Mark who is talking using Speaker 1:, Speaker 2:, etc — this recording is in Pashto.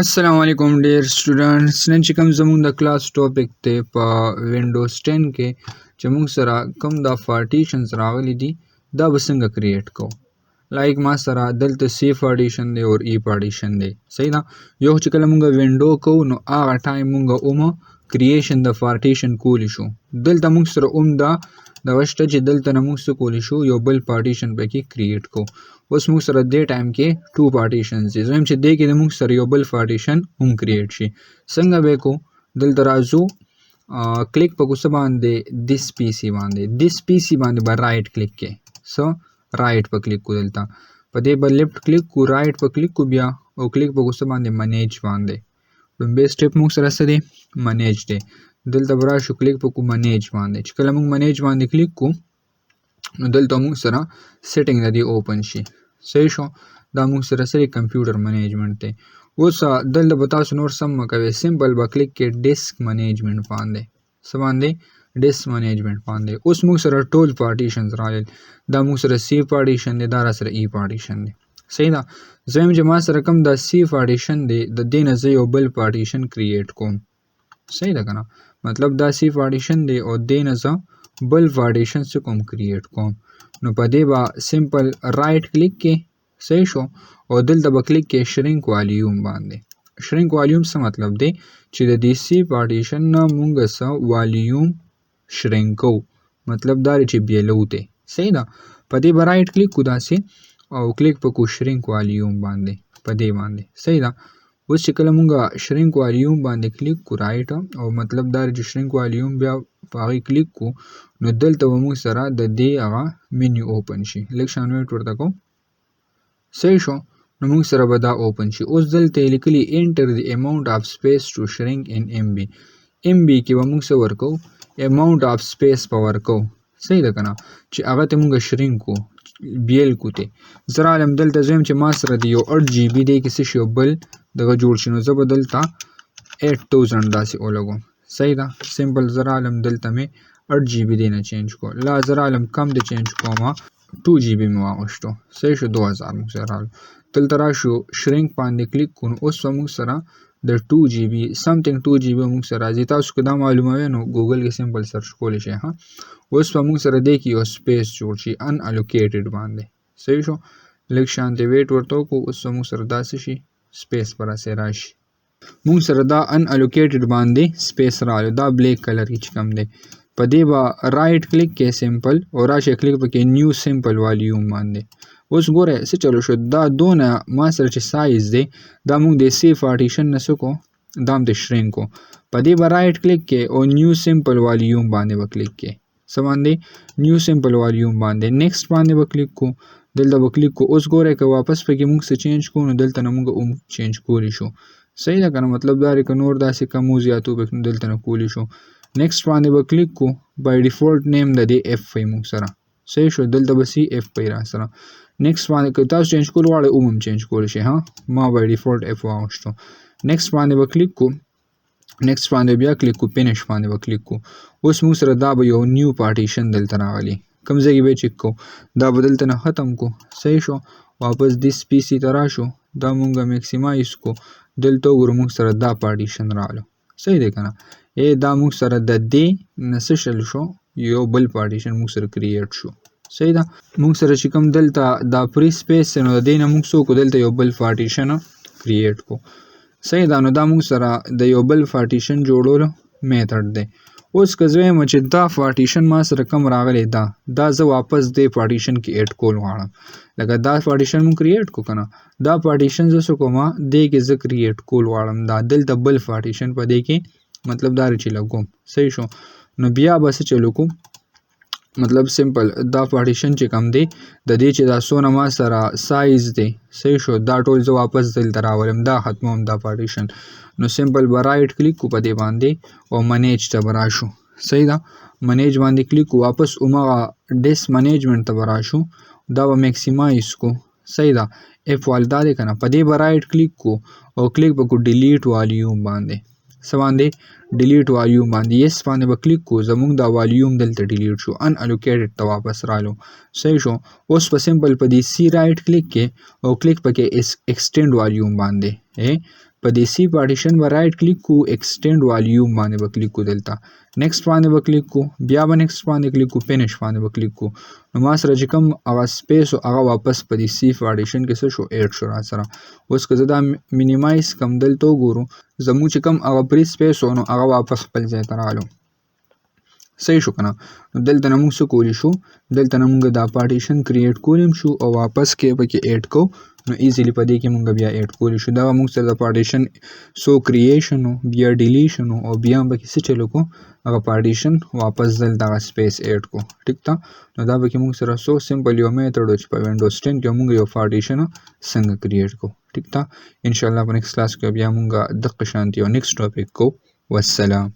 Speaker 1: السلام علیکم ډیر سټوډنټس. نن چې کوم زموږ د کلاس ټاپک دی په وینډوز 10 کې چې موږ سره کوم دا پارټیشنز راغلي دي، دا به څنګه کریټ کوو. لایک ما سره دلته سی پارټیشن دی او ای پارټیشن دی، صحیح ده. یو چې کله موږ وینډو کوو نو هغه ټایم موږ اومه کریشن د پارټیشن کولی شو. دلته موږ سره اوم دا دغه شته چې دلته نه موږ څه کولی شو، یو بل پارټیشن پکې کریټ کوو. اوس موږ سره دې ټایم کې 2 پارټیشنز دي. زه وایم چې دې کې د موږ سره یو بل پارټیشن هم کریټ شي. څنګه به یې کوو؟ دلته راځو، کلیک په کوڅه باندې، دیس پی سی باندې، دیس پی سی باندې به رائټ کلیک کې، سو رائټ په کلیک کو، دلته په دې به لیفټ کلیک کو، رائټ په کلیک کو، بیا او کلیک په کوڅه باندې منیج باندې. لومبی سټیپ موږ سره څه دی؟ منیج دی. دلته به راشو، کلیک په کو منیج باندې. چې کله موږ منیج باندې کلیک کو نو دلته موږ سره سیټینګ د دې اوپن شي، صحیح شو. دا موږ سره سره کمپیوټر منیجمنټ دی. اوس دلته به تاسو نور سم مه کوئ، سمپل به کلیک کې ډیسک منیجمنټ باندې، څه باندې؟ ډیسک منیجمنټ باندې. اوس موږ سره ټول پارټیشنز راغلل. دا موږ سره سی پارټیشن دی، دا را سره ای پارټیشن دی، صحیح ده. زه وایم چې ما سره کوم دا سی پارټیشن دی، د دې نه زه یو بل پارټیشن کریټ کوم، صحیح ده که نه؟ مطلب دا سی پارټیشن دی او دې نه زه بل پارټیشن څه کوم، کریټ کوم. نو په دې به سمپل رائټ کلیک کې، صحیح شو، او دلته به کلیک کې شرینک والیوم باندې. شرینک والیوم څه مطلب دی؟ چې د دې سی پارټیشن نه مونږ څه والیوم شرینک کوو، مطلب دا دی چې بیلو دی، صحیح ده. په دې به رائټ کلیک کو داسې او کلیک په کو شرینک والیوم باندې، په دې باندې، صحیح ده. اوس چې کله مونږ شرینک والیوم باندې کلیک کو رائټ، او مطلب دا دی چې شرینک والیوم بیا په هغې کلیک کو، نو دلته به مونږ سره د دې هغه مینیو اوپن شي. لږ شان ویټ ورته کوم، صحیح شو. نو مونږ سره به دا اوپن شي. اوس دلته یې لیکلي انټر دی اماونټ اف سپیس ټو شرینک ان ایم بي. ایم بي کې به مونږ څه ورکوو؟ اماونټ اف سپیس به ورکوو، صحیح ده که نه؟ چې هغه ته مونږ شرینک کو، بیل کو ته. زه رالم دلته، زه وایم چې ما سره د یو 8 جی بي دی کې څه شي یو بل دغه جوړ شي، نو زه به دلته 8000 داسې ولګوم، صحیح ده. سمپل زه رالم دلته مې 8 جی بي دی نه چینج کو، لا زه رالم کم دی چینج کوم، 2 جی بي مې واغوښتو، صحیح شو. 2000 موږ سره رالو. دلته راشو شرینک باندې کلیک کړو، نو اوس به موږ سره د 2 جی بي سمثینګ 2 جی بي موږ سره راځي. تاسو که دا معلوموئ نو ګوګل کې سمپل سرچ کولی شئ. ها، اوس به موږ سره دې کې یو سپیس جوړ شي ان الوکیټډ باندې، صحیح شو. لږ شانتې ویټ ورته وکړو. اوس به موږ سره داسې شي سپیس به راسې راشي. موږ سره دا ان الوکیټډ باندې سپیس راغلی، دا بلیک کلر کې چې کوم دی، په دې به رائټ کلیک کې سمپل او راشي کلیک پکې نیو سمپل والیوم باندې. اوس ګوره څه چلو شو، دا دونه ما سره چې سایز دی دا موږ د سی پارټیشن نه څه کو، دا هم د شرینک کو. په دې به رائټ کلیک کې او نیو سمپل والیوم باندې به کلیک کې، څه باندې؟ نیو سمپل والیوم باندې. نیکسټ باندې به کلیک کو، دلته به کلیک کو. اوس ګوره که واپس پکې موږ څه چینج کو نو دلته نه موږ هم چینج کولی شو، صحیح ده که نه؟ مطلب دا دی که نور داسې کم و زیاتو پکې نو دلته نه کولی شو. نیکسټ باندې به کلیک کو، بای ډیفالت نیم د دې اف وي موږ سره، صحیح شو. دلته به سی اف وي را سره. نیکسټ باندې که تاسو چینج کول غواړئ اوم هم چینج کولی شئ. ها، ما بای ډیفالت اف واغوښتو. نیکسټ باندې به کلیک کو، نیکسټ باندې بیا کلیک کو، فینش باندې به کلیک کو. اوس موږ سره دا به یو نیو پارټیشن دلته راغلی، کوم ځای کې به چک کو، دا به دلته نه ختم کو، صحیح شو. واپس دیس پی سی ته راشو، دا مونږ میکسیمایز کو، دلته وګورو موږ سره دا پارټیشن راغلو، صحیح دی که نه؟ دا موږ سره د دې نه څه شل شو، یو بل پارټیشن موږ سره کریټ شو، صحیح ده. موږ سره چې کوم دلته دا فری سپیس دی، نو د دې نه موږ څه وکړو، دلته یو بل پارټیشن کریټ کو، صحیح ده. نو دا موږ سره د یو بل پارټیشن جوړولو میتھډ دی. اوس که زه وایم چې دا پارټیشن ما سره کوم راغلی، دا زه واپس دې پارټیشن کې اډ کول غواړم، لکه دا پارټیشن مونږ کریټ کو که نه، دا پارټیشن زه څه کوم، دې کې زه کریټ کول غواړم، دا دلته بل پارټیشن په دې کې مطلب دا دی چې لګوم، صحیح شو. نو بیا به څه چلو کوم، مطلب سمپل دا پارټیشن چې کوم دی د دې چې دا څونه ما سره سایز دی، صحیح شو، دا ټول زه واپس دلته راولم، دا ختموم دا پارټیشن. نو سمپل به رائټ کلیک کو په دې باندې او منیج ته به راشو، صحیح ده. منیج باندې کلیک کو، واپس هماغه ډیسک منیجمنټ ته به راشو، دا به میکسیمایز کو، صحیح ده. اف وال دا دی که نه، په دې به رائټ کلیک کو او کلیک به کو ډیلیټ والیوم باندې، څه باندې؟ ډیلیټ والیوم باندې. یس باندې به کلیک کو، زموږ دا والیوم دلته ډیلیټ شو، ان الوکیټډ ته واپس رالو، صحیح شو. اوس په سمپل په دې سی رائټ کلیک کې او کلیک پکې ایکسټینډ والیوم باندې، په دې سی پارټیشن به رائټ کلیک کو، ایکسټینډ والیوم باندې به کلیک کو، دلته نیکسټ باندې به کلیک کو، بیا به نیکسټ باندې کلیک کو، فینش باندې به کلیک کو. نو ما سره چې کوم هغه سپیس هغه واپس په دې سی پارټیشن کې څه شو، ایډ شو را سره. اوس که زه دا مینیمایز کم، دلته وګورو زموږ چې کوم هغه پری سپیس و نو هغه واپس خپل ځای ته راغلو. صحیح شو که نه؟ نو دلته نه موږ څه کولی شو، دلته نه موږ دا پارټیشن کریټ کولی هم شو او واپس کې پکې ایډ کو، نو ایزیلی په دې کې موږ بیا ایډ کولی شو. دا موږ سره د پارټیشن سو کریشن و، بیا ډیلیشن و، او بیا هم پکې څه چلو کو، هغه پارټیشن واپس دلته هغه سپیس ایډ کو. ټیک ده؟ نو دا پکې موږ سره سو سمپل یو میتھډ و چې په وینډوز 10 کې موږ یو پارټیشن څنګه کریټ کو. ټیک ده؟ انشاءالله په نیکسټ کلاس کې بیا موږ دقه شانتي یو نیکسټ ټاپک کو. والسلام.